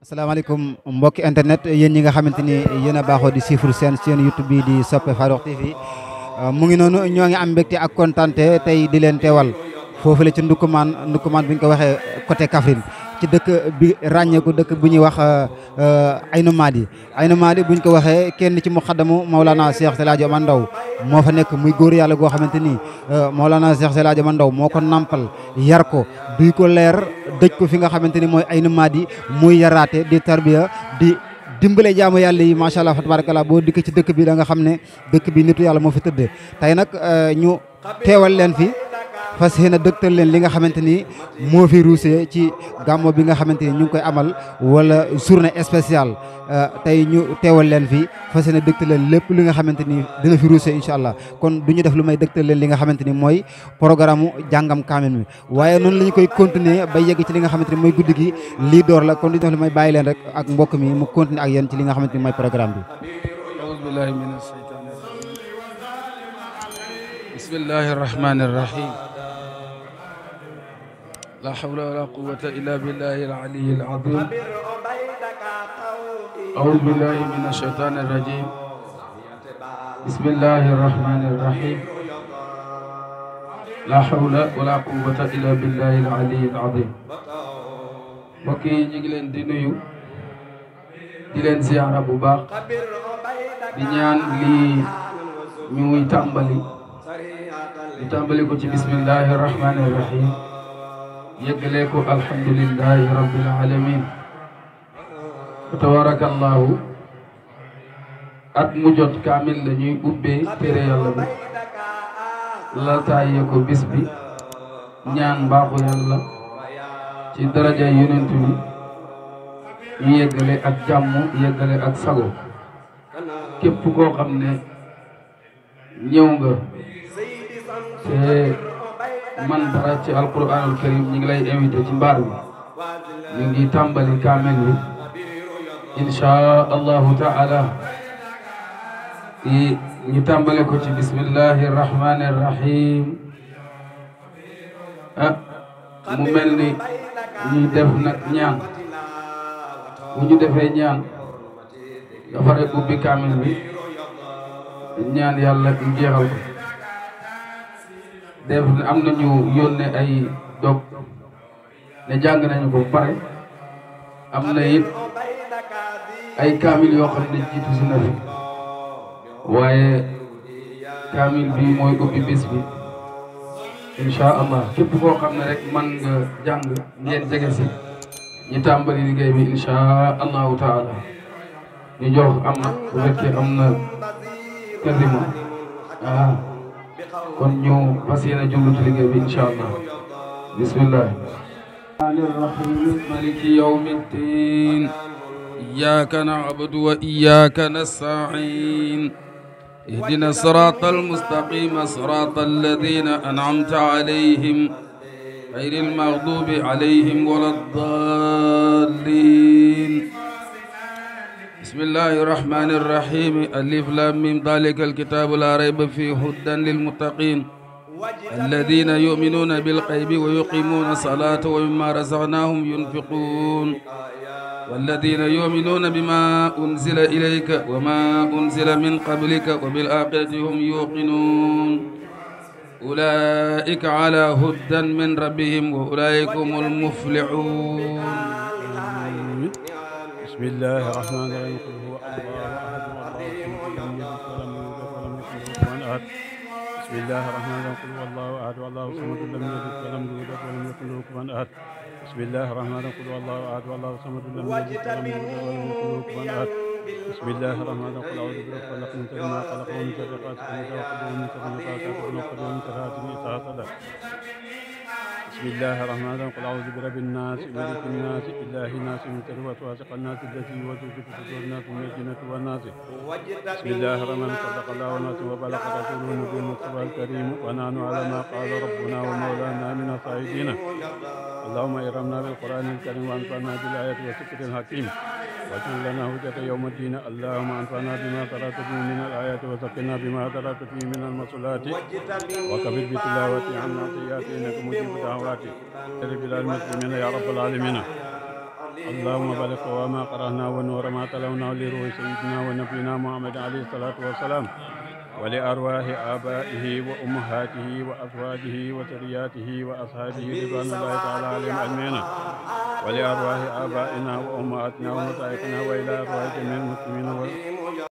asalaamaaleykum mbokki internet yéen ñi nga xamante ni yéen a baaxoo di suivre seen YouTube bi di Sope Farokh TV mu ngi noonu ñoo ngi am mbégte ak kontante tey di leen teewal foofu la ci Ndoukoumane bu ñu ko waxee côté Kaffrine ci dëkk bi ràññeeku dëkk bu ñuy wax Aynou Mady bu ñu ko waxee kenn ci muxaddamu Maulana Cheikh Seydi Hadji Omar Ndaw moo fa nekk muy góor yàlla goo xamante ni Maulana Cheikh Seydi Hadji Omar Ndaw moo ko nampal yar ko duy ko leer dëj ko fi nga xamante ni mooy Aynou Mady muy yaraate di tarbiya di dimbale jaamu yàlla yi macha allah fa tabarakallah boo dikk ci dëkk bi da nga xam ne dëkk bi nitu yàlla moo fi tëdd tey nag ñu teewal leen fi fas yéene dëgtal leen li nga xamante ni moo fi ruusee ci gàmmo bi nga xamante ni ñu ngi koy amal wala journée spéciale tey ñu teewal leen fi fas yéene dëgtal leen lépp li nga xamante ni dina fi ruusee incha allah kon du ñu def lu may dëgtal leen li nga xamante ni mooy programme jàngam kaamil mi waaye noonu la ñu koy continuer ba yegg ci li nga xamante ni mooy guddi gi lii door la kon du ñu def lu may bàyyi leen rek ak mbokk mi mu continuer ak yéen ci li nga xamante ni mooy programme bi. bismillahi rahmani rahim. لا حول ولا قوة إلا بالله العلي العظيم. أعوذ بالله من الشيطان الرجيم. بسم الله الرحمن الرحيم. لا حول ولا قوة إلا بالله العلي العظيم. mbokk yi ñu ngi leen di nuyu di leen ziyaara bu baax di ñaan lii ñuy tàmbali di tàmbali ko ci bismillahi rahmani rahim yëggalee ko alhamdulillahi rabbil alamin fa tabarakallahu at mu jot kaamil la ñuy ubbee téere yàlla bi la taaye ko bis bi ñaan mbaaxu yàlla ci daraja yonent bi ñu yëggale ak jàmm yëggale ak sago képp koo xam ne ñëw nga te man dara ci alquranul karim ñu ngi lay invité ci mbaar bi ñu ngi tàmbali kaamil bi insha allahu taala ñu tàmbale ko ci bismillahi rahmani rahim mu mel ni ñuy def nag ñaan bu ñu defee ñaan dafa rek ubbi kaamil bi ñaan yàlla ñu jeexal ko def am nañu yónne ay dog ne jàng nañu ko pare am na it ay kaamil yoo xam ne jiitu si na fi waaye kaamil bi mooy ubbi bis bi insha allah képp koo xam ne rek man nga jàng ngeen jege si ñu tàmbali liggéey bi insha allahu taala ñu jox am na bu fekkee am na kalima kon ñu fas yéene jublu ci liggéey bi insha allah bismillah rahim maliki yawmi ddin iyyaka na'budu wa iyyaka nasta'in اهدنا الصراط المستقيم صراط الذين أنعمت عليهم غير المغضوب عليهم ولا الضالين بسم الله الرحمن الرحيم ألف لام ميم ذلك الكتاب لا ريب فيه هدى للمتقين الذين يؤمنون بالغيب ويقيمون الصلاة ومما رزقناهم ينفقون والذين يؤمنون بما أنزل إليك وما أنزل من قبلك وبالآخرة هم يوقنون أولئك على هدى من ربهم وأولئك هم المفلحون بسم الله الرحمن الرحيم قل هو الله أحد الله الصمد بسم الله الرحمن الرحيم قل هو الله أحد والله الصمد لم يلد ولم يولد ولم يكن له كفوا أحد بسم الله الرحمن الرحيم قل هو الله أحد والله الصمد لم يلد ولم يولد ولم يكن له كفوا أحد بسم الله الرحمن الرحيم قل أعوذ برب الفلق من شر ما خلق ومن شر غاسق إذا وقب ومن شر النفاثات في العقد ومن شر حاسد إذا حسد بسم الله الرحمن الرحيم قل أعوذ برب الناس ملك الناس إله الناس من شر وسواس الناس الذي يوسوس في صدور الناس من الجنة والناس بسم الله الرحمن الرحيم صدق الله وناس وبلغ رسوله النبي المصطفى الكريم ونحن على ما قال ربنا ومولانا من الصائدين اللهم إكرمنا بالقرآن الكريم وأنفعنا بالآيات والذكر الحكيم واجعل لنا هدى يوم الدين اللهم أنفعنا بما قرأت فيه من الآيات وذكرنا بما قرأت فيه من المصلات وكفر بتلاوتي عنا سيئات إنك مجيب دعواتي اغفر للمسلمين يا رب العالمين اللهم بلغ وما قرأنا ونور ما تلونا لروح سيدنا ونبينا محمد عليه الصلاة والسلام ولأرواح آبائه وأمهاته وأزواجه وذرياته وأصحابه رضوان الله تعالى عليهم أجمعين ولأرواح آبائنا وأمهاتنا ومشايخنا وإلى أرواح جميع المسلمين